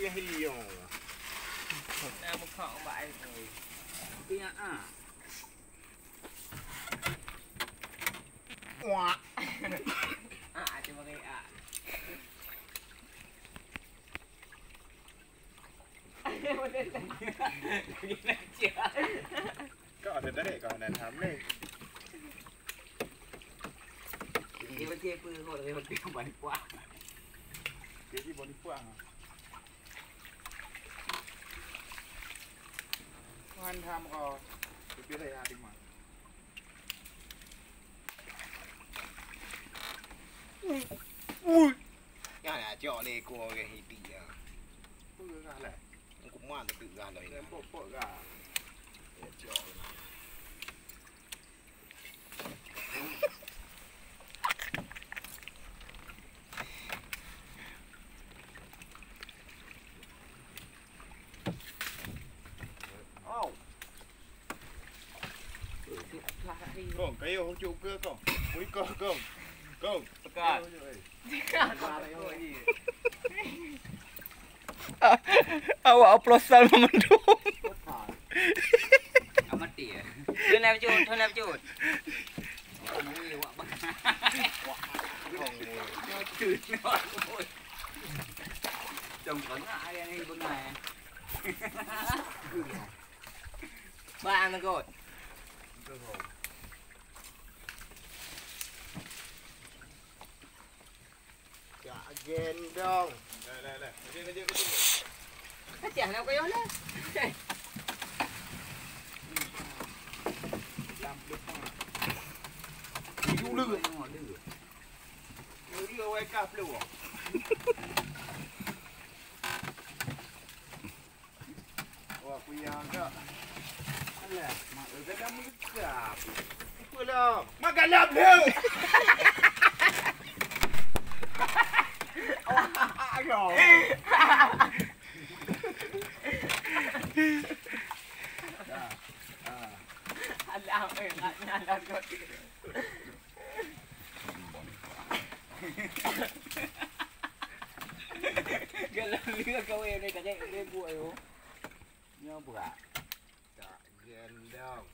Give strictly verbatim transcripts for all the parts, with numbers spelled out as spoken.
Hiong. Nah, muka ubak ai. Iya ah. Wah. Ah, cuma kayak ah. Kau ada tarik kau nak ham ni. Dia betul apa kau dah betul bani puah. Jadi bani puah. Tuhan ham kau. Tapi dah ya di mana? Ui. Ui. Nyan na cok lé ko ke hiti ya. Peugah lah. Kuman tu peugah lah. Pok-pok gah. Ya cok. Kong, kayo hujuk ke kong? Muriko kong. Kong. Pekat. Kayo hujuk, eh. Awak oplosan memendung. Amati ya. Tuan Abjud, Tuan Abjud. Cong kena ayah ni bengai. Bang kot. Cak gendong. Dah, dah, dah. Kejap, kejap, kejap. Pecah lah kayu lah. Lam peluh pang. Dulu. Dulu awai kah peluh. Wah, kuyang kak. Alah, mak, eh, gadang meugah. Siapa lah? Mak galap le. Ayo. Dah. Ah. Alah, eh, nak nyalah kau. Kalau dia kawin ni, tak ada ibu ayo. Nyoba. Tak gendong.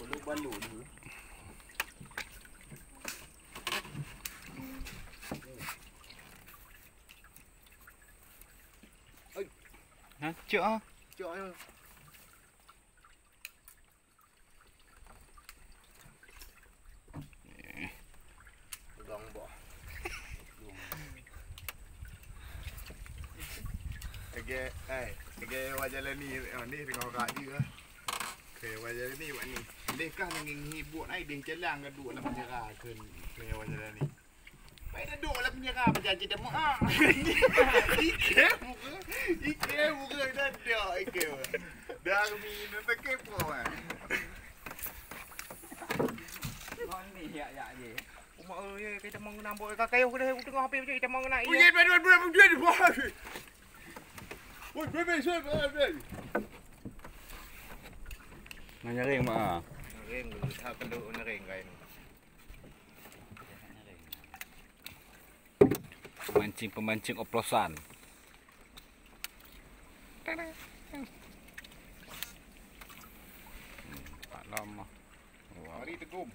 Balu-balu dulu. Oi. Ha, cok ah. Cok ah. Pegang bah. Oke, eh, oke, wajalani, oh, ni tengah rak juga. Oke, wajalani, wak ni. Deh kah nanging hibuk ai, deh jalan ke dua lam penjara ke, ke wajalani. Pai duduk lam penjara macam cita mak. Ike muka, ike muka dah dak ike. Dah kami nak sakit pun. Kau ni yak-yak je. Umak oi, kita mau kena buat kayu kena tengah habis je, kita mau kena. Ui, dua, dua, dua, dua, dua. Woi, bebe, bebe, bebe. Nyaring mak. Nyaring dulu, tak perlu nyaring kain. Pemancing-pemancing oplosan. Tada. Hmm, tak lama. Wah. Mari tegum.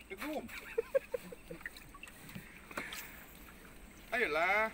Tegum. Ayolah.